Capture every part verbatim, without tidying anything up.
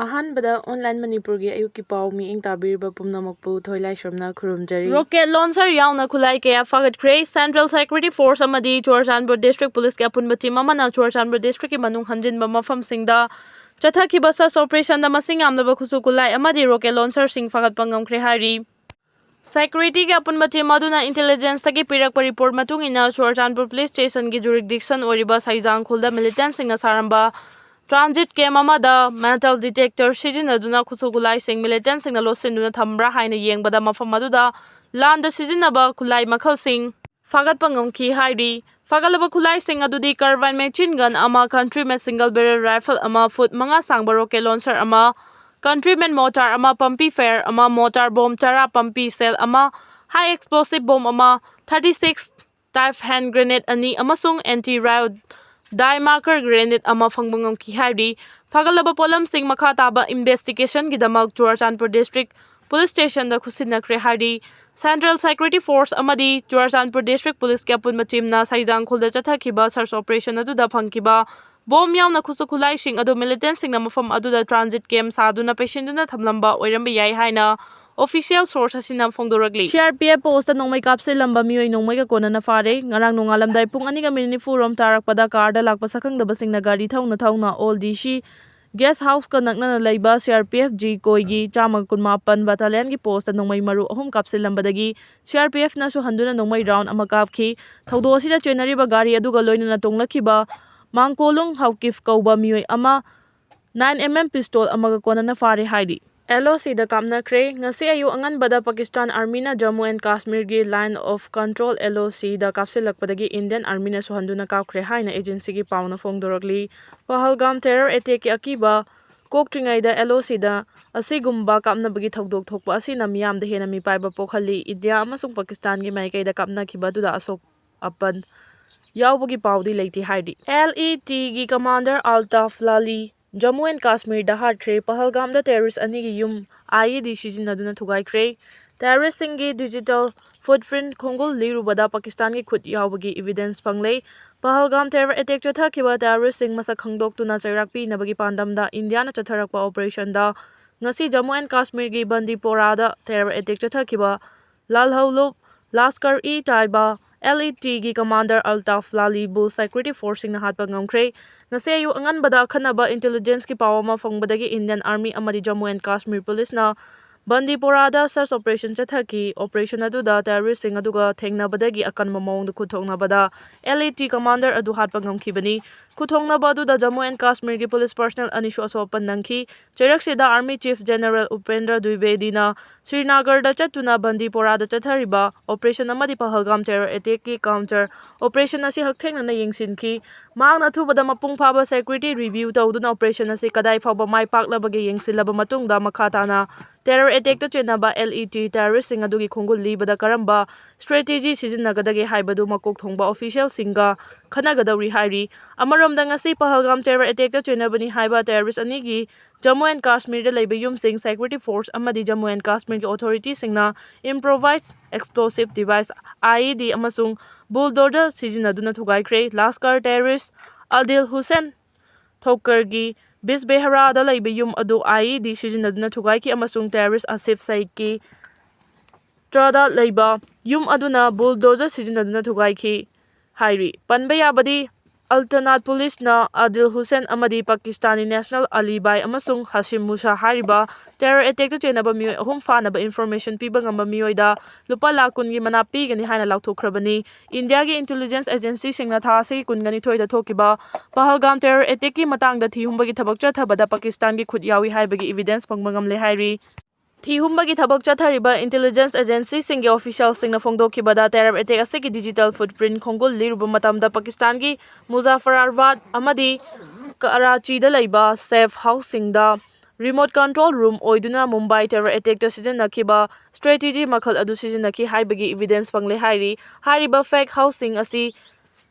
ꯑꯍꯥꯟꯕꯗ ꯑꯣꯟꯂꯥꯏꯟ ꯃꯅꯤꯄꯨꯔꯒꯤ ꯑꯌꯨꯛꯀꯤ ꯄꯥꯎ ꯃꯤꯠꯌꯦꯡ ꯇꯥꯕꯤꯔꯤꯕ ꯄꯨꯝꯅꯃꯛꯄꯨ ꯊꯣꯏꯂꯥꯏꯁ꯭ꯔꯝꯅ ꯈꯨꯔꯨꯝꯖꯔꯤ꯫ Rocket launcher ꯌꯥꯎꯅ ꯈꯨꯠꯂꯥꯏ ꯀꯌꯥ ꯐꯥꯒꯠꯈ꯭ꯔꯦ꯫ Central Security Force ꯑꯃꯗꯤ ꯆꯨꯔꯆꯥꯟꯄꯨꯔ District Policeꯀꯤ ꯑꯄꯨꯟꯕ team ꯑꯃꯅ ꯆꯨꯔꯆꯥꯟꯄꯨꯔ districtꯀꯤ ꯃꯅꯨꯡ ꯍꯟꯖꯤꯟꯕ ꯃꯐꯝꯁꯤꯡꯗ ꯆꯠꯊꯈꯤꯕ search operationꯗ ꯃꯁꯤꯡ ꯌꯥꯝꯂꯕ ꯈꯨꯠꯁꯨ ꯈꯨꯠꯂꯥꯏ ꯑꯃꯗꯤ rocket launcherꯁꯤꯡ ꯐꯥꯒꯠꯄ ꯉꯝꯈ꯭ꯔꯦ ꯍꯥꯏꯔꯤ꯫ Securityꯒꯤ ꯑꯄꯨꯟꯕ team ꯑꯗꯨꯅ intelligenceꯇꯒꯤ ꯄꯤꯔꯛꯄ report ꯃꯇꯨꯡ ꯏꯟꯅ, ꯆꯨꯔꯆꯥꯟꯄꯨꯔ police stationꯒꯤ jurisdiction ꯑꯣꯏꯔꯤꯕ ꯁꯩꯖꯥꯡ ꯈꯨꯜꯗ militantꯁꯤꯡꯅ ꯁꯥꯔꯝꯕ transit camp ꯑꯃꯗ metal detector ꯁꯤꯖꯤꯟꯅꯗꯨꯅ ꯈꯨꯠꯁꯨ ꯈꯨꯠꯂꯥꯏꯁꯤꯡ militantꯁꯤꯡꯅ ꯂꯣꯠꯁꯤꯟꯗꯨꯅ ꯊꯝꯕ꯭ꯔꯥ ꯍꯥꯏꯅ ꯌꯦꯡꯕꯗ, ꯃꯐꯝ ꯑꯗꯨꯗ ꯂꯥꯟꯗ ꯁꯤꯖꯤꯟꯅꯕ ꯈꯨꯠꯂꯥꯏ ꯃꯈꯜꯁꯤꯡ ꯐꯥꯒꯠꯄ ꯉꯝꯈꯤ ꯍꯥꯏꯔꯤ꯫ ꯐꯥꯒꯠꯂꯕ ꯈꯨꯠꯂꯥꯏꯁꯤꯡ ꯑꯗꯨꯗꯤ carbine machine gun ꯑꯃ, countryman single barrel rifle ꯑꯃ, ꯐꯨꯠ ꯃꯉꯥ ꯁꯥꯡꯕ rocket launcher ꯑꯃ, countryman mortar ꯑꯃ, ꯄꯝꯄꯤ fire ꯑꯃ, mortar bomb ꯇꯔꯥ, ꯄꯝꯄꯤ shell ꯑꯃ, high explosive bomb ꯑꯃ, thirty six type hand grenade ꯑꯅꯤ ꯑꯃꯁꯨꯡ anti riot dye marker grenade ꯑꯃ ꯐꯪꯕ ꯉꯝꯈꯤ ꯍꯥꯏꯔꯤ꯫ ꯐꯥꯒꯠꯂꯕ ꯄꯣꯠꯂꯝꯁꯤꯡ ꯃꯈꯥ ꯇꯥꯕ investigationꯒꯤꯗꯃꯛ ꯆꯨꯔꯆꯥꯟꯄꯨꯔ district police stationꯗ ꯈꯨꯠꯁꯤꯟꯅꯈ꯭ꯔꯦ ꯍꯥꯏꯔꯤ꯫ Central Security Force ꯑꯃꯗꯤ ꯆꯨꯔꯆꯥꯟꯄꯨꯔ District Policeꯀꯤ ꯑꯄꯨꯟꯕ teamꯅ ꯁꯩꯖꯥꯡ ꯈꯨꯜꯗ ꯆꯠꯊꯈꯤꯕ search operation ꯑꯗꯨꯗ ꯐꯪꯈꯤꯕ bomb ꯌꯥꯎꯅ ꯈꯨꯠꯁꯨ ꯈꯨꯠꯂꯥꯏꯁꯤꯡ ꯑꯗꯨ militantꯁꯤꯡꯅ ꯃꯐꯝ ꯑꯗꯨꯗ transit camp ꯁꯥꯗꯨꯅ ꯄꯩꯁꯤꯟꯗꯨꯅ ꯊꯝꯂꯝꯕ ꯑꯣꯏꯔꯝꯕ ꯌꯥꯏ ꯍꯥꯏꯅ official source ꯑꯁꯤꯅ ꯐꯣꯡꯗꯣꯔꯛꯂꯤ꯫ CRPF postꯇ ꯅꯣꯡꯃꯩ ꯀꯥꯞꯁꯤꯜꯂꯝꯕ ꯃꯤꯑꯣꯏ ꯅꯣꯡꯃꯩꯒ ꯀꯣꯟꯅꯅ ꯐꯥꯔꯦ꯫ ꯉꯔꯥꯡ ꯅꯣꯡꯉꯥꯜꯂꯝꯗꯥꯏ ꯄꯨꯡ ꯑꯅꯤꯒ minute ꯅꯤꯐꯨ ꯔꯣꯝ ꯇꯥꯔꯛꯄꯗ carꯗ ꯂꯥꯛꯄ ꯁꯛꯈꯪꯗꯕꯁꯤꯡꯅ ꯒꯥꯔꯤ ꯊꯧꯅ ꯊꯧꯅ Old DC Guest Houseꯀ ꯅꯛꯅꯅ ꯂꯩꯕ CRPF ꯖꯤ ꯀꯣꯏꯒꯤ ꯆꯥꯝꯃꯒ ꯀꯨꯟꯃꯥꯄꯟ battalionꯒꯤ postꯇ ꯅꯣꯡꯃꯩ ꯃꯔꯨ ꯑꯍꯨꯝ ꯀꯥꯞꯁꯤꯜꯂꯝꯕꯗꯒꯤ CRPFꯅꯁꯨ ꯍꯟꯗꯨꯅ ꯅꯣꯡꯃꯩ round ꯑꯃ ꯀꯥꯞꯈꯤ꯫ ꯊꯧꯗꯣꯛ ꯑꯁꯤꯗ ꯆꯦꯟꯅꯔꯤꯕ ꯒꯥꯔꯤ ꯑꯗꯨꯒ ꯂꯣꯏꯅꯅ ꯇꯣꯡꯂꯛꯈꯤꯕ ꯃꯥꯡꯀꯣꯂꯨꯡ ꯍꯥꯎꯀꯤꯐ ꯀꯧꯕ ꯃꯤꯑꯣꯏ ꯑꯃ nine MM pistol ꯑꯃꯒ ꯀꯣꯟꯅꯅ ꯐꯥꯔꯦ ꯍꯥꯏꯔꯤ꯫ LOCꯗ ꯀꯥꯞꯅꯈ꯭ꯔꯦ꯫ ꯉꯁꯤ ꯑꯌꯨꯛ ꯑꯉꯟꯕꯗ Pakistan Armyꯅ Jammu and Kashmirꯒꯤ Line of Control LOCꯗ ꯀꯥꯞꯁꯤꯜꯂꯛꯄꯗꯒꯤ Indian Armyꯅꯁꯨ ꯍꯟꯗꯨꯅ ꯀꯥꯞꯈ꯭ꯔꯦ ꯍꯥꯏꯅ agencyꯒꯤ ꯄꯥꯎꯅ ꯐꯣꯡꯗꯣꯔꯛꯂꯤ꯫ ꯄꯍꯜꯒꯥꯝ terror attackꯀꯤ ꯑꯀꯤꯕ ꯀꯣꯛꯇ꯭ꯔꯤꯉꯩꯗ LOCꯗ ꯑꯁꯤꯒꯨꯝꯕ ꯀꯥꯞꯅꯕꯒꯤ ꯊꯧꯗꯣꯛ ꯊꯣꯛꯄ ꯑꯁꯤꯅ ꯃꯤꯌꯥꯝꯗ ꯍꯦꯟꯅ ꯃꯤꯄꯥꯏꯕ ꯄꯣꯛꯍꯜꯂꯤ꯫ ꯏꯟꯗꯤꯌꯥ ꯑꯃꯁꯨꯡ ꯄꯥꯀꯤꯁꯇꯥꯟꯒꯤ ꯃꯥꯏꯀꯩꯗ ꯀꯥꯞꯅꯈꯤꯕ ꯑꯗꯨꯗ ꯑꯁꯣꯛ ꯑꯄꯟ ꯌꯥꯎꯕꯒꯤ ꯄꯥꯎꯗꯤ ꯂꯩꯇꯦ ꯍꯥꯏꯔꯤ꯫ LETꯒꯤ commander Altaf Lali Jammu and Kashmirꯗ ꯍꯥꯠꯈ꯭ꯔꯦ꯫ ꯄꯍꯜꯒꯥꯝꯗ terrorist ꯑꯅꯤꯒꯤ ꯌꯨꯝ IED ꯁꯤꯖꯤꯟꯅꯗꯨꯅ ꯊꯨꯒꯥꯏꯈ꯭ꯔꯦ꯫ terroristꯁꯤꯡꯒꯤ digital footprint ꯈꯣꯡꯒꯨꯜ ꯂꯤꯔꯨꯕꯗ ꯄꯥꯀꯤꯁꯇꯥꯟꯒꯤ ꯈꯨꯠ ꯌꯥꯎꯕꯒꯤ evidence ꯐꯪꯂꯦ꯫ ꯄꯍꯜꯒꯥꯝ terror attack ꯆꯠꯊꯈꯤꯕ terroristꯁꯤꯡ ꯃꯁꯛ ꯈꯪꯗꯣꯛꯇꯨꯅ ꯆꯩꯔꯥꯛ ꯄꯤꯅꯕꯒꯤ ꯄꯥꯟꯗꯝꯗ ꯏꯟꯗꯤꯌꯥꯅ ꯆꯠꯊꯔꯛꯄ operationꯗ ꯉꯁꯤ Jammu and ꯀꯥꯁꯃꯤꯔꯒꯤ ꯕꯟꯗꯤꯄꯣꯔꯥꯗ terror attack ꯆꯠꯊꯈꯤꯕ ꯂꯥꯜꯍꯧꯂꯨꯞ ꯂꯥꯁꯀꯔ-ꯏ-ꯇꯥꯏꯕꯥ, LETꯒꯤ commander Altaf ꯂꯥꯂꯤꯕꯨ security forceꯁꯤꯡꯅ ꯍꯥꯠꯄ ꯉꯝꯈ꯭ꯔꯦ꯫ ꯉꯁꯤ ꯑꯌꯨꯛ ꯑꯉꯟꯕꯗ ꯑꯈꯟꯅꯕ intelligenceꯀꯤ ꯄꯥꯎ ꯑꯃ ꯐꯪꯕꯗꯒꯤ Indian Army ꯑꯃꯗꯤ Jammu and Kashmir Policeꯅ ꯕꯟꯗꯤꯄꯣꯔꯥꯗ search operation ꯆꯠꯊꯈꯤ꯫ Operation ꯑꯗꯨꯗ terroristꯁꯤꯡ ꯑꯗꯨꯒ ꯊꯦꯡꯅꯕꯗꯒꯤ ꯑꯀꯟꯕ ꯃꯑꯣꯡꯗ ꯈꯨꯠꯊꯣꯛꯅꯕꯗ LET commander ꯑꯗꯨ ꯍꯥꯠꯄ ꯉꯝꯈꯤꯕꯅꯤ꯫ ꯈꯨꯠꯊꯣꯛꯅꯕ ꯑꯗꯨꯗ Jammu and Kashmirꯒꯤ police personnel ꯑꯅꯤꯁꯨ ꯑꯁꯣꯛ ꯑꯄꯟ ꯅꯪꯈꯤ꯫ ꯆꯩꯔꯛꯁꯤꯗ Army Chief General ꯎꯄꯦꯟꯗ꯭ꯔ ꯗ꯭ꯋꯤꯕꯦꯗꯤꯅ ꯁ꯭ꯔꯤꯅꯥꯒꯔꯗ ꯆꯠꯇꯨꯅ ꯕꯟꯗꯤꯄꯣꯔꯥꯗ ꯆꯠꯊꯔꯤꯕ operation ꯑꯃꯗꯤ ꯄꯍꯜꯒꯥꯝ terror attackꯀꯤ counter operation ꯑꯁꯤ ꯍꯛꯊꯦꯡꯅꯅ ꯌꯦꯡꯁꯤꯟꯈꯤ꯫ ꯃꯍꯥꯛꯅ ꯑꯊꯨꯕꯗ ꯃꯄꯨꯡ ꯐꯥꯕ security review ꯇꯧꯗꯨꯅ operation ꯑꯁꯤ ꯀꯗꯥꯏ ꯐꯥꯎꯕ ꯃꯥꯏ ꯄꯥꯛꯂꯕꯒꯦ ꯌꯦꯡꯁꯤꯜꯂꯕ ꯃꯇꯨꯡꯗ ꯃꯈꯥ ꯇꯥꯅ terror attackꯇ ꯆꯦꯟꯅꯕ LET terroristꯁꯤꯡ ꯑꯗꯨꯒꯤ ꯈꯣꯡꯒꯨꯜ ꯂꯤꯕꯗ ꯀꯔꯝꯕ strategy ꯁꯤꯖꯤꯟꯅꯒꯗꯒꯦ ꯍꯥꯏꯕꯗꯨ ꯃꯀꯣꯛ ꯊꯣꯡꯕ officialꯁꯤꯡꯒ ꯈꯟꯅꯒꯗꯧꯔꯤ ꯍꯥꯏꯔꯤ꯫ ꯑꯃꯔꯣꯝꯗ ꯉꯁꯤ ꯄꯍꯜꯒꯥꯝ terror attackꯇ ꯆꯦꯟꯅꯕꯅꯤ ꯍꯥꯏꯕ terrorist ꯑꯅꯤꯒꯤ Jammu and Kashmirꯗ ꯂꯩꯕ ꯌꯨꯝꯁꯤꯡ security force ꯑꯃꯗꯤ Jammu and Kashmirꯒꯤ authorityꯁꯤꯡꯅ improvised explosive device, IED, ꯑꯃꯁꯨꯡ bulldozer ꯁꯤꯖꯤꯟꯅꯗꯨꯅ ꯊꯨꯒꯥꯏꯈ꯭ꯔꯦ꯫ ꯂꯥꯁꯀꯔ terrorist ꯑꯗꯤꯜ ꯍꯨꯁꯦꯟ ꯊꯣꯛꯀꯔꯒꯤ ꯕꯤꯖꯕꯦꯍꯔꯥꯗ ꯂꯩꯕ ꯌꯨꯝ ꯑꯗꯨ IED ꯁꯤꯖꯤꯟꯅꯗꯨꯅ ꯊꯨꯒꯥꯏꯈꯤ ꯑꯃꯁꯨꯡ terrorist ꯑꯁꯤꯐ ꯁꯌꯤꯗꯀꯤ ꯇ꯭ꯔꯥꯗ ꯂꯩꯕ ꯌꯨꯝ ꯑꯗꯨꯅ bulldozer ꯁꯤꯖꯤꯟꯅꯗꯨꯅ ꯊꯨꯒꯥꯏꯈꯤ ꯍꯥꯏꯔꯤ꯫ ꯄꯟꯕ ꯌꯥꯕꯗꯤ, ꯑꯜꯇꯅꯥꯠ policeꯅ ꯑꯗꯤꯜ ꯍꯨꯁꯦꯟ ꯑꯃꯗꯤ ꯄꯥꯀꯤꯁꯇꯥꯅꯤ national ꯑꯂꯤ ꯕꯥꯏ ꯑꯃꯁꯨꯡ ꯍꯥꯁꯤꯝ ꯃꯨꯁꯥ ꯍꯥꯏꯔꯤꯕ terror attackꯇ ꯆꯦꯟꯅꯕ ꯃꯤꯑꯣꯏ ꯑꯍꯨꯝ ꯐꯥꯅꯕ information ꯄꯤꯕ ꯉꯝꯕ ꯃꯤꯑꯣꯏꯗ ꯂꯨꯄꯥ ꯂꯥꯈ ꯀꯨꯟꯒꯤ ꯃꯅꯥ ꯄꯤꯒꯅꯤ ꯍꯥꯏꯅ ꯂꯥꯎꯊꯣꯛꯈ꯭ꯔꯕꯅꯤ꯫ ꯏꯟꯗꯤꯌꯥꯒꯤ intelligence agencyꯁꯤꯡꯅ ꯊꯥ ꯑꯁꯤꯒꯤ ꯀꯨꯟꯒ ꯅꯤꯊꯣꯏꯗ ꯊꯣꯛꯈꯤꯕ ꯄꯍꯜꯒꯥꯝ terror attackꯀꯤ ꯃꯇꯥꯡꯗ ꯊꯤꯍꯨꯝꯕꯒꯤ ꯊꯕꯛ ꯆꯠꯊꯕꯗ ꯄꯥꯀꯤꯁꯇꯥꯟꯒꯤ ꯈꯨꯠ ꯌꯥꯎꯏ ꯍꯥꯏꯕꯒꯤ evidence ꯐꯪꯕ ꯉꯝꯂꯦ ꯍꯥꯏꯔꯤ꯫ ꯊꯤꯍꯨꯝꯕꯒꯤ ꯊꯕꯛ ꯆꯠꯊꯔꯤꯕ intelligence agencyꯁꯤꯡꯒꯤ officialꯁꯤꯡꯅ ꯐꯣꯡꯗꯣꯛꯈꯤꯕꯗ, terror attack ꯑꯁꯤꯒꯤ digital footprint ꯈꯣꯡꯒꯨꯜ ꯂꯤꯔꯨꯕ ꯃꯇꯝꯗ ꯄꯥꯀꯤꯁꯇꯥꯟꯒꯤ ꯃꯨꯖꯥꯐꯔꯥꯕꯥꯗ ꯑꯃꯗꯤ ꯀꯔꯥꯆꯤꯗ ꯂꯩꯕ safe houseꯁꯤꯡꯗ remote control room ꯑꯣꯏꯗꯨꯅ ꯃꯨꯝꯕꯥꯏ terror attackꯇ ꯁꯤꯖꯤꯟꯅꯈꯤꯕ strategy ꯃꯈꯜ ꯑꯗꯨ ꯁꯤꯖꯤꯟꯅꯈꯤ ꯍꯥꯏꯕꯒꯤ evidence ꯐꯪꯂꯦ ꯍꯥꯏꯔꯤ꯫ ꯍꯥꯏꯔꯤꯕ fake houseꯁꯤꯡ ꯑꯁꯤ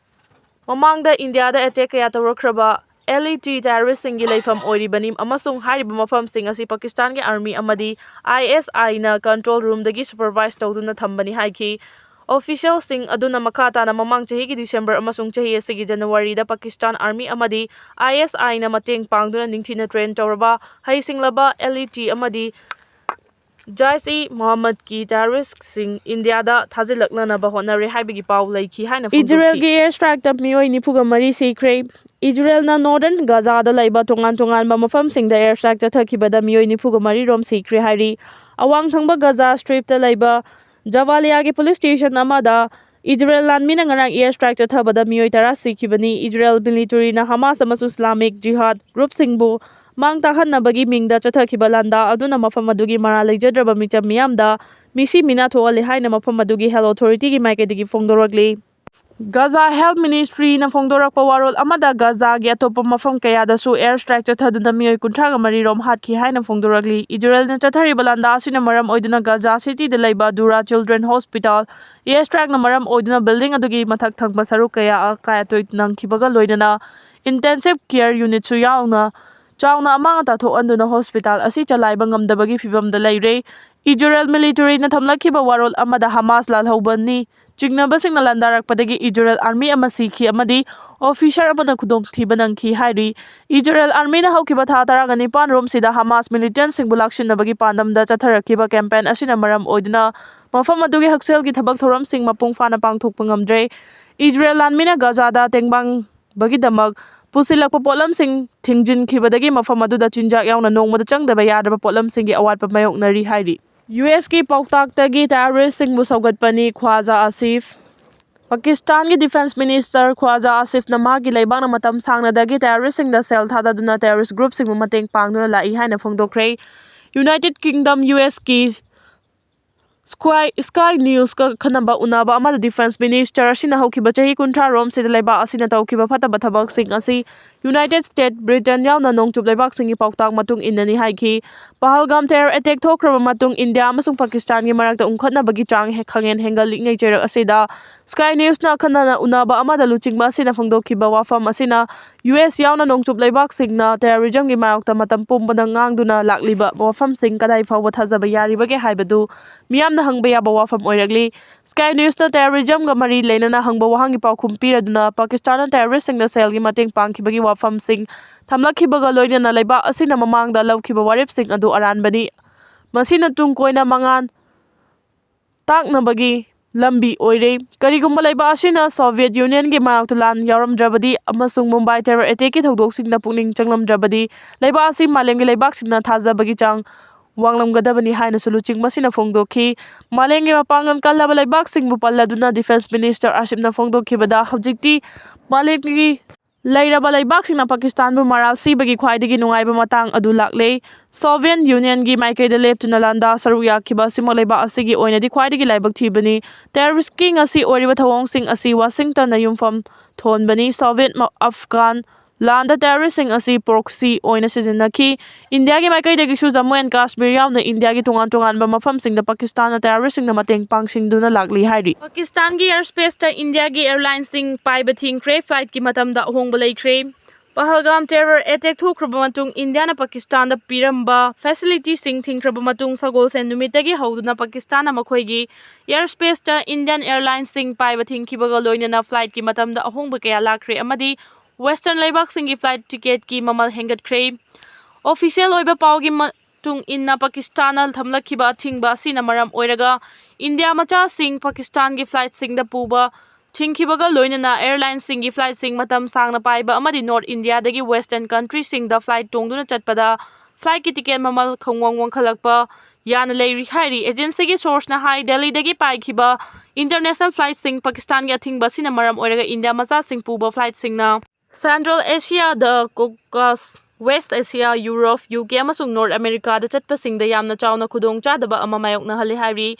ꯃꯃꯥꯡꯗ ꯏꯟꯗꯤꯌꯥꯗ attack ꯀꯌꯥ ꯇꯧꯔꯛꯈ꯭ꯔꯕ ꯑꯦꯜ ꯏ ꯇꯤ terroristꯁꯤꯡꯒꯤ ꯂꯩꯐꯝ ꯑꯣꯏꯔꯤꯕꯅꯤ ꯑꯃꯁꯨꯡ ꯍꯥꯏꯔꯤꯕ ꯃꯐꯝꯁꯤꯡ ꯑꯁꯤ ꯄꯥꯀꯤꯁꯇꯥꯟꯒꯤ army ꯑꯃꯗꯤ I S Iꯅ control roomꯗꯒꯤ supervise ꯇꯧꯗꯨꯅ ꯊꯝꯕꯅꯤ ꯍꯥꯏꯈꯤ꯫ Officialꯁꯤꯡ ꯑꯗꯨꯅ ꯃꯈꯥ ꯇꯥꯅ ꯃꯃꯥꯡ ꯆꯍꯤꯒꯤ December ꯑꯃꯁꯨꯡ ꯆꯍꯤ ꯑꯁꯤꯒꯤ Januaryꯗ ꯄꯥꯀꯤꯁꯇꯥꯟ army ꯑꯃꯗꯤ I S Iꯅ ꯃꯇꯦꯡ ꯄꯥꯡꯗꯨꯅ ꯅꯤꯡꯊꯤꯅ train ꯇꯧꯔꯕ ꯍꯩꯁꯤꯡꯂꯕ ꯑꯦꯜ ꯏ ꯇꯤ ꯑꯃꯗꯤ ꯖꯥꯏꯁ-ꯏ-ꯃꯣꯍꯝꯃꯗꯀꯤ terroristꯁꯤꯡ ꯏꯟꯗꯤꯌꯥꯗ ꯊꯥꯖꯤꯜꯂꯛꯅꯅꯕ ꯍꯣꯠꯅꯔꯦ ꯍꯥꯏꯕꯒꯤ ꯄꯥꯎ ꯂꯩꯈꯤ ꯍꯥꯏꯅ ꯐꯣꯡꯗꯣꯛꯈꯤ꯫ ꯏꯖꯔꯦꯜꯒꯤ air strikeꯇ ꯃꯤꯑꯣꯏ ꯅꯤꯐꯨꯒ ꯃꯔꯤ ꯁꯤꯈ꯭ꯔꯦ꯫ ꯏꯖꯔꯦꯜꯅ Northern Gazaꯗ ꯂꯩꯕ ꯇꯣꯉꯥꯟ ꯇꯣꯉꯥꯟꯕ ꯃꯐꯝꯁꯤꯡꯗ air strike ꯆꯠꯊꯈꯤꯕꯗ ꯃꯤꯑꯣꯏ ꯅꯤꯐꯨꯒ ꯃꯔꯤ ꯔꯣꯝ ꯁꯤꯈ꯭ꯔꯦ ꯍꯥꯏꯔꯤ꯫ ꯑꯋꯥꯡ ꯊꯪꯕ Gaza Stripꯇ ꯂꯩꯕ ꯖꯕꯥꯂꯤꯌꯥꯒꯤ police station ꯑꯃꯗ ꯏꯖꯔꯦꯜ ꯂꯥꯟꯃꯤꯅ ꯉꯔꯥꯡ air strike ꯆꯠꯊꯕꯗ ꯃꯤꯑꯣꯏ ꯇꯔꯥ ꯁꯤꯈꯤꯕꯅꯤ꯫ ꯏꯖꯔꯦꯜ militaryꯅ ꯍꯃꯥꯁ ꯑꯃꯁꯨꯡ Islamic Jihad groupꯁꯤꯡꯕꯨ ꯃꯥꯡ ꯇꯥꯛꯍꯟꯅꯕꯒꯤ ꯃꯤꯡꯗ ꯆꯠꯊꯈꯤꯕ ꯂꯥꯟꯗꯥ ꯑꯗꯨꯅ ꯃꯐꯝ ꯑꯗꯨꯒꯤ ꯃꯔꯥꯜ ꯂꯩꯖꯗ꯭ꯔꯕ ꯃꯤꯆꯝ ꯃꯤꯌꯥꯝꯗ ꯃꯤꯁꯤ ꯃꯤꯅꯥ ꯊꯣꯛꯍꯜꯂꯦ ꯍꯥꯏꯅ ꯃꯐꯝ ꯑꯗꯨꯒꯤ health authorityꯒꯤ ꯃꯥꯏꯀꯩꯗꯒꯤ ꯐꯣꯡꯗꯣꯔꯛꯂꯤ꯫ Gaza Health Ministryꯅ ꯐꯣꯡꯗꯣꯔꯛꯄ ꯋꯥꯔꯣꯜ ꯑꯃꯗ Gazaꯒꯤ ꯑꯇꯣꯞꯄ ꯃꯐꯝ ꯀꯌꯥꯗꯁꯨ air strike ꯆꯠꯊꯗꯨꯅ ꯃꯤꯑꯣꯏ ꯀꯨꯟꯊ꯭ꯔꯥꯒ ꯃꯔꯤ ꯔꯣꯝ ꯍꯥꯠꯈꯤ ꯍꯥꯏꯅ ꯐꯣꯡꯗꯣꯔꯛꯂꯤ꯫ ꯏꯖꯔꯦꯜꯅ ꯆꯠꯊꯔꯤꯕ ꯂꯥꯟꯗꯥ ꯑꯁꯤꯅ ꯃꯔꯝ ꯑꯣꯏꯗꯨꯅ Gaza Cityꯗ ꯂꯩꯕ Dura Children Hospital air strikeꯅ ꯃꯔꯝ ꯑꯣꯏꯗꯨꯅ building ꯑꯗꯨꯒꯤ ꯃꯊꯛ ꯊꯪꯕ ꯁꯔꯨꯛ ꯀꯌꯥ ꯑꯀꯥꯏ ꯑꯇꯣꯏ ꯅꯪꯈꯤꯕꯒ ꯂꯣꯏꯅꯅ intensive care unitꯁꯨ ꯌꯥꯎꯅ ꯆꯥꯎꯅ ꯑꯃꯥꯡ ꯑꯇꯥ ꯊꯣꯛꯍꯟꯗꯨꯅ hospital ꯑꯁꯤ ꯆꯂꯥꯏꯕ ꯉꯝꯗꯕꯒꯤ ꯐꯤꯚꯝꯗ ꯂꯩꯔꯦ꯫ ꯏꯖꯔꯦꯜ militaryꯅ ꯊꯝꯂꯛꯈꯤꯕ ꯋꯥꯔꯣꯜ ꯑꯃꯗ ꯍꯃꯥꯁ ꯂꯥꯜꯍꯧꯕꯅꯤ ꯆꯤꯡꯅꯕꯁꯤꯡꯅ ꯂꯥꯟꯗꯥꯔꯛꯄꯗꯒꯤ ꯏꯖꯔꯦꯜ army ꯑꯃ ꯁꯤꯈꯤ ꯑꯃꯗꯤ officer ꯑꯃꯅ ꯈꯨꯗꯣꯡꯊꯤꯕ ꯅꯪꯈꯤ ꯍꯥꯏꯔꯤ꯫ ꯏꯖꯔꯦꯜ armyꯅ ꯍꯧꯈꯤꯕ ꯊꯥ ꯇꯔꯥꯒ ꯅꯤꯄꯥꯟ ꯔꯣꯝꯁꯤꯗ ꯍꯃꯥꯁ militantꯁꯤꯡꯕꯨ ꯂꯥꯛꯁꯤꯟꯅꯕꯒꯤ ꯄꯥꯟꯗꯝꯗ ꯆꯠꯊꯔꯛꯈꯤꯕ campaign ꯑꯁꯤꯅ ꯃꯔꯝ ꯑꯣꯏꯗꯨꯅ ꯃꯐꯝ ꯑꯗꯨꯒꯤ ꯍꯛꯁꯦꯜꯒꯤ ꯊꯕꯛ ꯊꯧꯔꯝꯁꯤꯡ ꯃꯄꯨꯡ ꯐꯥꯅ ꯄꯥꯡꯊꯣꯛꯄ ꯉꯝꯗ꯭ꯔꯦ꯫ ꯏꯖꯔꯦꯜ ꯂꯥꯟꯃꯤꯅ ꯒꯥꯖꯥꯗ ꯇꯦꯡꯕꯥꯡꯕꯒꯤꯗꯃꯛ ꯄꯨꯁꯤꯜꯂꯛꯄ ꯄꯣꯠꯂꯝꯁꯤꯡ ꯊꯤꯡꯖꯤꯟꯈꯤꯕꯗꯒꯤ ꯃꯐꯝ ꯑꯗꯨꯗ ꯆꯤꯟꯖꯥꯛ ꯌꯥꯎꯅ ꯅꯣꯡꯃꯗ ꯆꯪꯗꯕ ꯌꯥꯗ꯭ꯔꯕ ꯄꯣꯠꯂꯝꯁꯤꯡꯒꯤ ꯑꯋꯥꯠꯄ ꯃꯥꯌꯣꯛꯅꯔꯤ ꯍꯥꯏꯔꯤ꯫ ꯌꯨ ꯑꯦꯁꯀꯤ ꯄꯥꯎꯇꯥꯛꯇꯒꯤ terroristꯁꯤꯡꯕꯨ ꯁꯧꯒꯠꯄꯅꯤ, ꯈ꯭ꯋꯥꯖꯥ ꯑꯁꯤꯐ꯫ ꯄꯥꯀꯤꯁꯇꯥꯟꯒꯤ defence minister ꯈ꯭ꯋꯥꯖꯥ ꯑꯁꯤꯐꯅ ꯃꯍꯥꯛꯀꯤ ꯂꯩꯕꯥꯛꯅ ꯃꯇꯝ ꯁꯥꯡꯅꯗꯒꯤ terroristꯁꯤꯡꯗ ꯁꯦꯜ ꯊꯥꯗꯗꯨꯅ terrorist groupꯁꯤꯡꯕꯨ ꯃꯇꯦꯡ ꯄꯥꯡꯗꯨꯅ ꯂꯥꯛꯏ ꯍꯥꯏꯅ ꯐꯣꯡꯗꯣꯛꯈ꯭ꯔꯦ꯫ United Kingdom, ꯌꯨ ꯑꯦꯁꯀꯤ Sky, Sky Newsꯀ ꯈꯟꯅꯕ ꯎꯅꯕ ꯑꯃꯗ defence minister ꯑꯁꯤꯅ ꯍꯧꯈꯤꯕ ꯆꯍꯤ ꯀꯨꯟꯊ꯭ꯔꯥ ꯔꯣꯝꯁꯤꯗ ꯂꯩꯕꯥꯛ ꯑꯁꯤꯅ ꯇꯧꯈꯤꯕ ꯐꯠꯇꯕ ꯊꯕꯛꯁꯤꯡ ꯑꯁꯤ ꯌꯨꯅꯥꯏꯇꯦꯗ ꯁ꯭ꯇꯦꯠ, ꯕ꯭ꯔꯤꯇꯦꯟ ꯌꯥꯎꯅ ꯅꯣꯡꯆꯨꯞ ꯂꯩꯕꯥꯛꯁꯤꯡꯒꯤ ꯄꯥꯎꯇꯥꯛ ꯃꯇꯨꯡ ꯏꯟꯅꯅꯤ ꯍꯥꯏꯈꯤ꯫ ꯄꯍꯜꯒꯥꯝ ꯇꯦꯔꯣꯔ ꯑꯦꯇꯦꯛ ꯊꯣꯛꯈ꯭ꯔꯕ ꯃꯇꯨꯡ ꯏꯟꯗꯤꯌꯥ ꯑꯃꯁꯨꯡ ꯄꯥꯀꯤꯁꯇꯥꯟꯒꯤ ꯃꯔꯛꯇ ꯎꯪꯈꯠꯅꯕꯒꯤ ꯆꯥꯡ ꯍꯦ-, ꯈꯪꯍꯦꯟ ꯍꯦꯟꯒꯠꯂꯛꯂꯤꯉꯩ ꯆꯩꯔꯛ ꯑꯁꯤꯗ ꯁ꯭ꯀꯥꯏ ꯅ꯭ꯌꯨꯁꯅ ꯑꯈꯟꯅꯅ ꯎꯅꯕ ꯑꯃꯗ ꯂꯨꯆꯤꯡꯕ ꯑꯁꯤꯅ ꯐꯣꯡꯗꯣꯛꯈꯤꯕ ꯋꯥꯐꯝ ꯑꯁꯤꯅ ꯌꯨ ꯑꯦꯁ ꯌꯥꯎꯅ ꯅꯣꯡꯆꯨꯞ ꯂꯩꯕꯥꯛꯁꯤꯡꯅ ꯇꯦꯔꯣꯔꯤꯖꯝꯒꯤ ꯃꯥꯌꯣꯛꯇ ꯃꯇꯝ ꯄꯨꯝꯕꯗ ꯉꯥꯡꯗꯨꯅ ꯂꯥꯛꯂꯤꯕ ꯋꯥꯐꯝꯁꯤꯡ ꯀꯗꯥꯏ ꯐꯥꯎꯕ ꯊꯥꯖꯕ ꯌꯥꯔꯤꯕꯒꯦ ꯍꯥꯏꯕꯗꯨ ꯃꯤꯌꯥꯝꯅ ꯍꯪꯕ ꯌꯥꯕ ꯋꯥꯐꯝ ꯑꯣꯏꯔꯛꯂꯤ꯫ ꯁ꯭ꯀꯥꯏ ꯅ꯭ꯌꯨꯁꯅ ꯇꯦꯔꯣꯔꯤꯖꯝꯒ ꯃꯔꯤ ꯂꯩꯅꯅ ꯍꯪꯕ ꯋꯥꯍꯪꯒꯤ ꯄꯥꯎꯈꯨꯝ ꯄꯤꯔꯗꯨꯅ ꯄꯥꯀꯤꯁꯇꯥꯟꯅ ꯇꯦꯔꯣꯔꯤꯁꯁꯤꯡꯗ ꯁꯦꯜꯒꯤ ꯃꯇꯦꯡ ꯄꯥꯡꯈꯤꯕꯒꯤ ꯋꯥꯐꯝꯁꯤꯡ ꯊꯝꯂꯛꯈꯤꯕꯒ ꯂꯣꯏꯅꯅ ꯂꯩꯕꯥꯛ ꯑꯁꯤꯅ ꯃꯃꯥꯡꯗ ꯂꯧꯈꯤꯕ ꯋꯥꯔꯦꯞꯁꯤꯡ ꯑꯗꯨ ꯑꯔꯥꯟꯕꯅꯤ꯫ ꯃꯁꯤꯅ ꯇꯨꯡ ꯀꯣꯏꯅ ꯃꯉꯥꯜ ꯇꯥꯛꯅꯕꯒꯤ ꯂꯝꯕꯤ ꯑꯣꯏꯔꯦ꯫ ꯀꯔꯤꯒꯨꯝꯕ ꯂꯩꯕꯥꯛ ꯑꯁꯤꯅ ꯁꯣꯚꯤꯌꯦꯠ ꯌꯨꯅꯤꯌꯟꯒꯤ ꯃꯥꯌꯣꯛꯇ ꯂꯥꯟ ꯌꯥꯎꯔꯝꯗ꯭ꯔꯕꯗꯤ ꯑꯃꯁꯨꯡ ꯃꯨꯝꯕꯥꯏ ꯇꯦꯔꯣꯔ ꯑꯦꯇꯦꯛꯀꯤ ꯊꯧꯗꯣꯛꯁꯤꯡꯗ ꯄꯨꯛꯅꯤꯡ ꯆꯪꯂꯝꯗ꯭ꯔꯕꯗꯤ, ꯂꯩꯕꯥꯛ ꯑꯁꯤ ꯃꯥꯂꯦꯝꯒꯤ ꯂꯩꯕꯥꯛꯁꯤꯡꯅ ꯊꯥꯖꯕꯒꯤ ꯆꯥꯡ ꯋꯥꯡꯂꯝꯒꯗꯕꯅꯤ ꯍꯥꯏꯅꯁꯨ ꯂꯨꯆꯤꯡꯕꯁꯤꯅ ꯐꯣꯡꯗꯣꯛꯈꯤ꯫ ꯃꯥꯂꯦꯝꯒꯤ ꯃꯄꯥꯡꯒꯜ ꯀꯜꯂꯕ ꯂꯩꯕꯥꯛꯁꯤꯡꯕꯨ ꯄꯜꯂꯗꯨꯅ ꯗꯤꯐꯦꯟꯁ ꯃꯤꯅꯤꯁꯇꯔ ꯑꯁꯤꯞꯅ ꯐꯣꯡꯗꯣꯛꯈꯤꯕꯗ, ꯍꯧꯖꯤꯛꯇꯤ ꯃꯥꯂꯦꯝꯒꯤ ꯂꯩꯔꯕ ꯂꯩꯕꯥꯛꯁꯤꯡꯅ ꯄꯥꯀꯤꯁꯇꯥꯟꯕꯨ ꯃꯔꯥꯜ ꯁꯤꯕꯒꯤ ꯈ꯭ꯋꯥꯏꯗꯒꯤ ꯅꯨꯡꯉꯥꯏꯕ ꯃꯇꯥꯡ ꯑꯗꯨ ꯂꯥꯛꯂꯦ꯫ ꯁꯣꯚꯤꯌꯦꯠ ꯌꯨꯅꯤꯌꯟꯒꯤ ꯃꯥꯏꯀꯩꯗ ꯂꯦꯞꯇꯨꯅ ꯂꯥꯟꯗꯥ ꯁꯔꯨꯛ ꯌꯥꯈꯤꯕ ꯑꯁꯤꯃꯛ ꯂꯩꯕꯥꯛ ꯑꯁꯤꯒꯤ ꯑꯣꯏꯅꯗꯤ ꯈ꯭ꯋꯥꯏꯗꯒꯤ ꯂꯥꯏꯕꯛ ꯊꯤꯕꯅꯤ꯫ ꯇꯦꯔꯣꯔꯤꯁꯀꯤ ꯉꯁꯤ ꯑꯣꯏꯔꯤꯕ ꯊꯧꯑꯣꯡꯁꯤꯡ ꯑꯁꯤ ꯋꯥꯁꯤꯡꯇꯟꯅ ꯌꯨꯝꯐꯝ ꯊꯣꯟꯕꯅꯤ꯫ ꯁꯣꯚꯤꯌꯦꯠ ꯃ-, ꯑꯐꯒꯥꯟ ꯂꯥꯟꯗ ꯇꯦꯔꯣꯔꯤꯁꯁꯤꯡ ꯑꯁꯤ ꯄ꯭ꯔꯣꯛꯁꯤ ꯑꯣꯏꯅ ꯁꯤꯖꯤꯟꯅꯈꯤ꯫ ꯏꯟꯗꯤꯌꯥꯒꯤ ꯃꯥꯏꯀꯩꯗꯒꯤꯁꯨ ꯖꯝꯃꯨ ꯑꯦꯟ ꯀꯥꯁꯃꯤꯔ ꯌꯥꯎꯅ ꯏꯟꯗꯤꯌꯥꯒꯤ ꯇꯣꯉꯥꯟ ꯇꯣꯉꯥꯟꯕ ꯃꯐꯝꯁꯤꯡꯗ ꯄꯥꯀꯤꯁꯇꯥꯟꯅ ꯇꯦꯔꯣꯔꯤꯁꯇꯁꯤꯡꯗ ꯃꯇꯦꯡ ꯄꯥꯡꯁꯤꯟꯗꯨꯅ ꯂꯥꯛꯂꯤ ꯍꯥꯏꯔꯤ꯫ ꯄꯥꯀꯤꯁꯇꯥꯟꯒꯤ ꯑꯦꯌꯔ ꯁ꯭ꯄꯦꯁꯇ ꯏꯟꯗꯤꯌꯥꯒꯤ ꯑꯦꯌꯔꯂꯥꯏꯟꯁꯁꯤꯡ ꯄꯥꯏꯕ ꯊꯤꯡꯈ꯭ꯔꯦ꯫ ꯐ꯭ꯂꯥꯏꯠꯀꯤ ꯃꯇꯝꯗ ꯑꯍꯣꯡꯕ ꯂꯩꯈ꯭ꯔꯦ꯫ ꯄꯍꯜꯒꯥꯝ ꯇꯦꯔꯣꯔ ꯑꯦꯇꯦꯛ ꯊꯣꯛꯈ꯭ꯔꯕ ꯃꯇꯨꯡ ꯏꯟꯗꯤꯌꯥꯅ ꯄꯥꯀꯤꯁꯇꯥꯟꯗ ꯄꯤꯔꯝꯕ ꯐꯦꯁꯤꯂꯤꯇꯤꯁꯤꯡ ꯊꯤꯡꯈ꯭ꯔꯕ ꯃꯇꯨꯡ ꯁꯒꯣꯜꯁꯦꯟ ꯅꯨꯃꯤꯠꯇꯒꯤ ꯍꯧꯗꯨꯅ ꯄꯥꯀꯤꯁꯇꯥꯟꯅ ꯃꯈꯣꯏꯒꯤ ꯑꯦꯌꯔ ꯁ꯭ꯄꯦꯁꯇ ꯏꯟꯗꯤꯌꯟ ꯑꯦꯌꯔꯂꯥꯏꯟꯁꯁꯤꯡ ꯄꯥꯏꯕ ꯊꯤꯡꯈꯤꯕꯒ ꯂꯣꯏꯅꯅ ꯐ꯭ꯂꯥꯏꯠꯀꯤ ꯃꯇꯝꯗ ꯑꯍꯣꯡꯕ ꯀꯌꯥ ꯂꯥꯛꯈ꯭ꯔꯦ ꯑꯃꯗꯤ ꯋꯦꯁꯇꯔꯟ ꯂꯩꯕꯥꯛꯁꯤꯡꯒꯤ ꯐ꯭ꯂꯥꯏꯠ ꯇꯤꯀꯦꯠꯀꯤ ꯃꯃꯜ ꯍꯦꯟꯒꯠꯈ꯭ꯔꯦ꯫ ꯑꯣꯐꯤꯁꯤꯌꯦꯜ ꯑꯣꯏꯕ ꯄꯥꯎꯒꯤ ꯃꯇꯨꯡ ꯏꯟꯅ, ꯄꯥꯀꯤꯁꯇꯥꯟꯅ ꯊꯝꯂꯛꯈꯤꯕ ꯑꯊꯤꯡꯕ ꯑꯁꯤꯅ ꯃꯔꯝ ꯑꯣꯏꯔꯒ ꯏꯟꯗꯤꯌꯥ ꯃꯆꯥꯁꯤꯡ ꯄꯥꯀꯤꯁꯇꯥꯟꯒꯤ ꯐ꯭ꯂꯥꯏꯠꯁꯤꯡꯗ ꯄꯨꯕ ꯊꯤꯡꯈꯤꯕꯒ ꯂꯣꯏꯅꯅ ꯑꯦꯌꯔꯂꯥꯏꯟꯁꯤꯡꯒꯤ ꯐ꯭ꯂꯥꯏꯠꯁꯤꯡ ꯃꯇꯝ ꯁꯥꯡꯅ ꯄꯥꯏꯕ ꯑꯃꯗꯤ ꯅꯣꯔꯠ ꯏꯟꯗꯤꯌꯥꯗꯒꯤ ꯋꯦꯁꯇꯔꯟ ꯀꯟꯇ꯭ꯔꯤꯁꯤꯡꯗ ꯐ꯭ꯂꯥꯏꯠ ꯇꯣꯡꯗꯨꯅ ꯆꯠꯄꯗ ꯐ꯭ꯂꯥꯏꯠꯀꯤ ꯇꯤꯀꯦꯠ ꯃꯃꯜ ꯈꯪꯋꯥꯡ ꯋꯥꯡꯈꯠꯂꯛꯄ ꯌꯥꯅ ꯂꯩꯔꯤ ꯍꯥꯏꯔꯤ꯫ ꯑꯦꯖꯦꯟꯁꯤꯒꯤ ꯁꯣꯔꯁꯅ ꯍꯥꯏ, ꯗꯦꯜꯂꯤꯗꯒꯤ ꯄꯥꯏꯈꯤꯕ ꯏꯟꯇꯔꯅꯦꯁꯅꯦꯜ ꯐ꯭ꯂꯥꯏꯠꯁꯤꯡ ꯄꯥꯀꯤꯁꯇꯥꯟꯒꯤ ꯑꯊꯤꯡꯕ ꯑꯁꯤꯅ ꯃꯔꯝ ꯑꯣꯏꯔꯒ ꯏꯟꯗꯤꯌꯥ ꯃꯆꯥꯁꯤꯡ ꯄꯨꯕ ꯐ꯭ꯂꯥꯏꯠꯁꯤꯡꯅ ꯁꯦꯟꯇ꯭ꯔꯦꯜ ꯑꯦꯁꯤꯌꯥꯗ, Caucasus, west Asia, Europe, U K ꯑꯃꯁꯨꯡ ꯅꯣꯔꯠ ꯑꯃꯦꯔꯤꯀꯥꯗ ꯆꯠꯄꯁꯤꯡꯗ ꯌꯥꯝꯅ ꯆꯥꯎꯅ ꯈꯨꯗꯣꯡꯆꯥꯗꯕ ꯑꯃ ꯃꯥꯌꯣꯛꯅꯍꯜꯂꯦ ꯍꯥꯏꯔꯤ꯫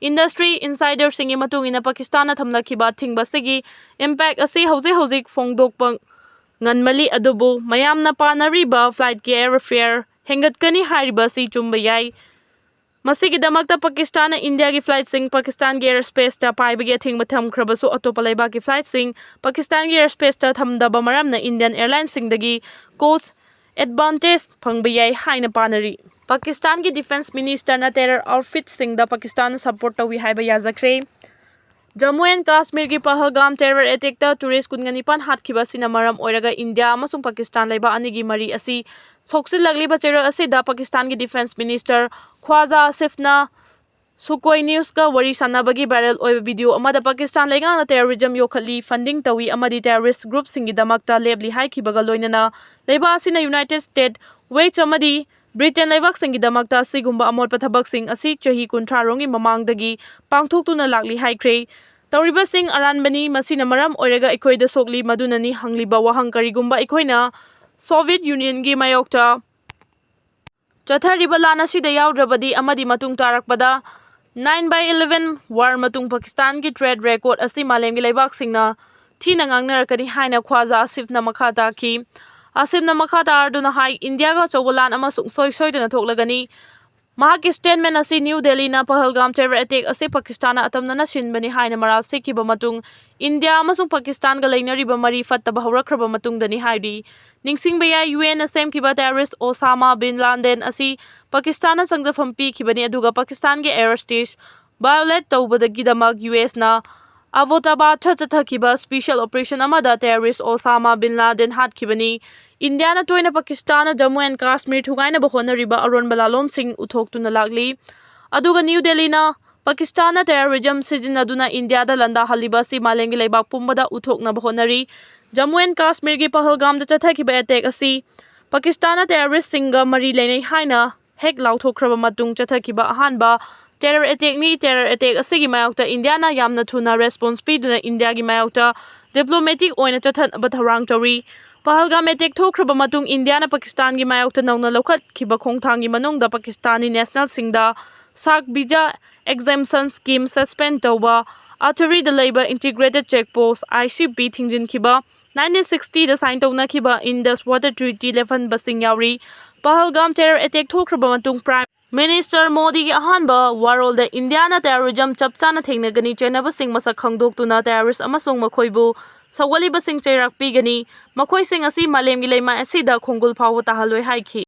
ꯏꯟꯗꯁꯇ꯭ꯔꯤ ꯏꯟꯁꯥꯏꯗꯔꯁꯤꯡꯒꯤ ꯃꯇꯨꯡ ꯏꯟꯅ, ꯄꯥꯀꯤꯁꯇꯥꯟꯅ ꯊꯝꯂꯛꯈꯤꯕ ꯑꯊꯤꯡꯕ ꯑꯁꯤꯒꯤ ꯏꯝꯄꯦꯛ ꯑꯁꯤ ꯍꯧꯖꯤꯛ ꯍꯧꯖꯤꯛ ꯐꯣꯡꯗꯣꯛꯄ ꯉꯟꯃꯜꯂꯤ, ꯑꯗꯨꯕꯨ ꯃꯌꯥꯝꯅ ꯄꯥꯅꯔꯤꯕ flightꯀꯤ airfare ꯍꯦꯟꯒꯠꯀꯅꯤ ꯍꯥꯏꯔꯤꯕ ꯑꯁꯤ ꯆꯨꯝꯕ ꯌꯥꯏ꯫ ꯃꯁꯤꯒꯤꯗꯃꯛꯇ ꯄꯥꯀꯤꯁꯇꯥꯟꯅ ꯏꯟꯗꯤꯌꯥꯒꯤ flightꯁꯤꯡ ꯄꯥꯀꯤꯁꯇꯥꯟꯒꯤ airspaceꯇ ꯄꯥꯏꯕꯒꯤ ꯑꯊꯤꯡꯕ ꯊꯝꯈ꯭ꯔꯕꯁꯨ, ꯑꯇꯣꯞꯄ ꯂꯩꯕꯥꯛꯀꯤ flightꯁꯤꯡ ꯄꯥꯀꯤꯁꯇꯥꯟꯒꯤ airspaceꯇ ꯊꯝꯗꯕ ꯃꯔꯝꯅ Indian airlineꯁꯤꯡꯗꯒꯤ cost advantage ꯐꯪꯕ ꯌꯥꯏ ꯍꯥꯏꯅ ꯄꯥꯅꯔꯤ꯫ ꯄꯥꯀꯤꯁꯇꯥꯟꯒꯤ defence ministerꯅ terror outfitꯁꯤꯡꯗ ꯄꯥꯀꯤꯁꯇꯥꯟꯅ support ꯇꯧꯏ ꯍꯥꯏꯕ ꯌꯥꯖꯈ꯭ꯔꯦ꯫ ꯖꯝꯃꯨ ꯑꯦꯟ ꯀꯥꯁꯃꯤꯔꯒꯤ ꯄꯍꯜꯒꯥꯝ terror attackꯇ tourist ꯀꯨꯟꯒ ꯅꯤꯄꯥꯟ ꯍꯥꯠꯈꯤꯕ ꯑꯁꯤꯅ ꯃꯔꯝ ꯑꯣꯏꯔꯒ ꯏꯟꯗꯤꯌꯥ ꯑꯃꯁꯨꯡ ꯄꯥꯀꯤꯁꯇꯥꯟ ꯂꯩꯕꯥꯛ ꯑꯅꯤꯒꯤ ꯃꯔꯤ ꯑꯁꯤ ꯁꯣꯛꯆꯤꯜꯂꯛꯂꯤꯕ ꯆꯩꯔꯛ ꯑꯁꯤꯗ ꯄꯥꯀꯤꯁꯇꯥꯟꯒꯤ defence minister ꯈ꯭ꯋꯥꯖꯥ ꯑꯁꯤꯐꯅ Sukhoi Newsꯀ ꯋꯥꯔꯤ ꯁꯥꯟꯅꯕꯒꯤ viral ꯑꯣꯏꯕ video ꯑꯃꯗ ꯄꯥꯀꯤꯁꯇꯥꯟ ꯂꯩꯉꯥꯛꯅ terrorism ꯌꯣꯛꯈꯠꯂꯤ, funding ꯇꯧꯏ ꯑꯃꯗꯤ terrorist groupꯁꯤꯡꯒꯤꯗꯃꯛꯇ ꯂꯦꯞꯂꯤ ꯍꯥꯏꯈꯤꯕꯒ ꯂꯣꯏꯅꯅ ꯂꯩꯕꯥꯛ ꯑꯁꯤꯅ United States, Wales ꯑꯃꯗꯤ Britain ꯂꯩꯕꯥꯛꯁꯤꯡꯒꯤꯗꯃꯛꯇ ꯑꯁꯤꯒꯨꯝꯕ ꯑꯃꯣꯠꯄ ꯊꯕꯛꯁꯤꯡ ꯑꯁꯤ ꯆꯍꯤ ꯀꯨꯟꯊ꯭ꯔꯥ ꯔꯣꯝꯒꯤ ꯃꯃꯥꯡꯗꯒꯤ ꯄꯥꯡꯊꯣꯛꯇꯨꯅ ꯂꯥꯛꯂꯤ ꯍꯥꯏꯈ꯭ꯔꯦ꯫ ꯇꯧꯔꯤꯕꯁꯤꯡ ꯑꯔꯥꯟꯕꯅꯤ, ꯃꯁꯤꯅ ꯃꯔꯝ ꯑꯣꯏꯔꯒ ꯑꯩꯈꯣꯏꯗ ꯁꯣꯛꯂꯤ, ꯃꯗꯨꯅꯅꯤ ꯍꯪꯂꯤꯕ ꯋꯥꯍꯪ ꯀꯔꯤꯒꯨꯝꯕ ꯑꯩꯈꯣꯏꯅ Soviet Unionꯒꯤ ꯃꯥꯌꯣꯛꯇ ꯆꯠꯊꯔꯤꯕ ꯂꯥꯟ ꯑꯁꯤꯗ ꯌꯥꯎꯗ꯭ꯔꯕꯗꯤ ꯑꯃꯗꯤ ꯃꯇꯨꯡ ꯇꯥꯔꯛꯄꯗ nine by eleven war ꯃꯇꯨꯡ ꯄꯥꯀꯤꯁꯇꯥꯟꯒꯤ trade record ꯑꯁꯤ ꯃꯥꯂꯦꯝꯒꯤ ꯂꯩꯕꯥꯛꯁꯤꯡꯅ ꯊꯤꯅ ꯉꯥꯡꯅꯔꯛꯀꯅꯤ ꯍꯥꯏꯅ ꯈ꯭ꯋꯥꯖꯥ ꯑꯁꯤꯐꯅ ꯃꯈꯥ ꯇꯥꯈꯤ꯫ ꯑꯁꯤꯐꯅ ꯃꯈꯥ ꯇꯥꯔꯗꯨꯅ ꯍꯥꯏ, ꯏꯟꯗꯤꯌꯥꯒ ꯑꯆꯧꯕ ꯂꯥꯟ ꯑꯃ ꯁꯨꯡꯁꯣꯏ ꯁꯣꯏꯗꯅ ꯊꯣꯛꯂꯒꯅꯤ꯫ ꯃꯍꯥꯛꯀꯤ statement ꯑꯁꯤ ꯅ꯭ꯌꯨ ꯗꯦꯜꯂꯤꯅ ꯄꯍꯜꯒꯥꯝ terror attack ꯑꯁꯤ ꯄꯥꯀꯤꯁꯇꯥꯟꯅ ꯑꯇꯝꯅꯅ ꯁꯤꯟꯕꯅꯤ ꯍꯥꯏꯅ ꯃꯔꯥꯜ ꯁꯤꯈꯤꯕ ꯃꯇꯨꯡ, ꯏꯟꯗꯤꯌꯥ ꯑꯃꯁꯨꯡ ꯄꯥꯀꯤꯁꯇꯥꯟꯒ ꯂꯩꯅꯔꯤꯕ ꯃꯔꯤ ꯐꯠꯇꯕ ꯍꯧꯔꯛꯈ꯭ꯔꯕ ꯃꯇꯨꯡꯗꯅꯤ ꯍꯥꯏꯔꯤ꯫ ꯅꯤꯡꯁꯤꯡꯕ ꯌꯥꯏ, UNꯅ ꯁꯦꯝꯈꯤꯕ terrorist Osama bin Laden ꯑꯁꯤ ꯄꯥꯀꯤꯁꯇꯥꯟꯅ ꯆꯪꯖꯐꯝ ꯄꯤꯈꯤꯕꯅꯤ, ꯑꯗꯨꯒ ꯄꯥꯀꯤꯁꯇꯥꯟꯒꯤ airspace violate ꯇꯧꯕꯗꯒꯤꯗꯃꯛ USꯅ Abbottabadꯇ ꯆꯠꯊꯈꯤꯕ special operation ꯑꯃꯗ terrorist Osama bin Laden ꯍꯥꯠꯈꯤꯕꯅꯤ꯫ ꯏꯟꯗꯤꯌꯥꯅ ꯇꯣꯏꯅ ꯄꯥꯀꯤꯁꯇꯥꯟꯅ ꯖꯝꯃꯨ ꯑꯦꯟ ꯀꯥꯁꯃꯤꯔ ꯊꯨꯒꯥꯏꯅꯕ ꯍꯣꯠꯅꯔꯤꯕ ꯑꯔꯣꯟꯕ ꯂꯥꯂꯣꯡꯁꯤꯡ ꯎꯠꯊꯣꯛꯇꯨꯅ ꯂꯥꯛꯂꯤ꯫ ꯑꯗꯨꯒ ꯅ꯭ꯌꯨ ꯗꯦꯜꯂꯤꯅ ꯄꯥꯀꯤꯁꯇꯥꯟꯅ terrorism ꯁꯤꯖꯤꯟꯅꯗꯨꯅ ꯏꯟꯗꯤꯌꯥꯗ ꯂꯥꯟꯗꯥꯍꯜꯂꯤꯕ ꯑꯁꯤ ꯃꯥꯂꯦꯝꯒꯤ ꯂꯩꯕꯥꯛ ꯄꯨꯝꯕꯗ ꯎꯠꯊꯣꯛꯅꯕ ꯍꯣꯠꯅꯔꯤ꯫ ꯖꯝꯃꯨ ꯑꯦꯟ ꯀꯥꯁꯃꯤꯔꯒꯤ ꯄꯍꯜꯒꯥꯝꯗ ꯆꯠꯊꯈꯤꯕ attack ꯑꯁꯤ ꯄꯥꯀꯤꯁꯇꯥꯟꯅ terroristꯁꯤꯡꯒ ꯃꯔꯤ ꯂꯩꯅꯩ ꯍꯥꯏꯅ ꯍꯦꯛ ꯂꯥꯎꯊꯣꯛꯈ꯭ꯔꯕ ꯃꯇꯨꯡ ꯆꯠꯊꯈꯤꯕ ꯑꯍꯥꯟꯕ terror attackꯅꯤ꯫ Terror attack ꯑꯁꯤꯒꯤ ꯃꯥꯌꯣꯛꯇ ꯏꯟꯗꯤꯌꯥꯅ ꯌꯥꯝꯅ ꯊꯨꯅ response ꯄꯤꯗꯨꯅ ꯏꯟꯗꯤꯌꯥꯒꯤ ꯃꯥꯌꯣꯛꯇ diplomatic ꯑꯣꯏꯅ ꯆꯠꯊꯅꯕ ꯊꯧꯔꯥꯡ ꯇꯧꯔꯤ꯫ ꯄꯍꯜꯒꯥꯝ attack ꯊꯣꯛꯈ꯭ꯔꯕ ꯃꯇꯨꯡ ꯏꯟꯗꯤꯌꯥꯅ ꯄꯥꯀꯤꯁꯇꯥꯟꯒꯤ ꯃꯥꯌꯣꯛꯇ ꯅꯧꯅ ꯂꯧꯈꯠꯈꯤꯕ ꯈꯣꯡꯊꯥꯡꯒꯤ ꯃꯅꯨꯡꯗ ꯄꯥꯀꯤꯁꯇꯥꯅꯤ nationalꯁꯤꯡꯗ SAARC visa exemption scheme suspend ꯇꯧꯕ, ꯑꯊꯔꯤꯗ ꯂꯩꯕ Integrated Check Post, I C P, ꯊꯤꯡꯖꯤꯟꯈꯤꯕ, nineteen sixty the sign ꯇꯧꯅꯈꯤꯕ Indus Water Treaty ꯂꯦꯞꯍꯟꯕꯁꯤꯡ ꯌꯥꯎꯔꯤ꯫ ꯄꯍꯜꯒꯥꯝ terror attack ꯊꯣꯛꯈ꯭ꯔꯕ ꯃꯇꯨꯡ Prime Minister ꯃꯣꯗꯤꯒꯤ ꯑꯍꯥꯟꯕ ꯋꯥꯔꯣꯜꯗ ꯏꯟꯗꯤꯌꯥꯅ terrorism ꯆꯞ ꯆꯥꯅ ꯊꯦꯡꯅꯒꯅꯤ, ꯆꯦꯟꯅꯕꯁꯤꯡ ꯃꯁꯛ ꯈꯪꯗꯣꯛꯇꯨꯅ terrorist ꯑꯃꯁꯨꯡ ꯃꯈꯣꯏꯕꯨ ꯁꯧꯒꯠꯂꯤꯕꯁꯤꯡ ꯆꯩꯔꯥꯛ ꯄꯤꯒꯅꯤ, ꯃꯈꯣꯏꯁꯤꯡ ꯑꯁꯤ ꯃꯥꯂꯦꯝꯒꯤ ꯂꯩꯃꯥꯏ ꯑꯁꯤꯗ ꯈꯣꯡꯒꯨꯜ ꯐꯥꯎꯕ ꯇꯥꯍꯜꯂꯣꯏ ꯍꯥꯏꯈꯤ꯫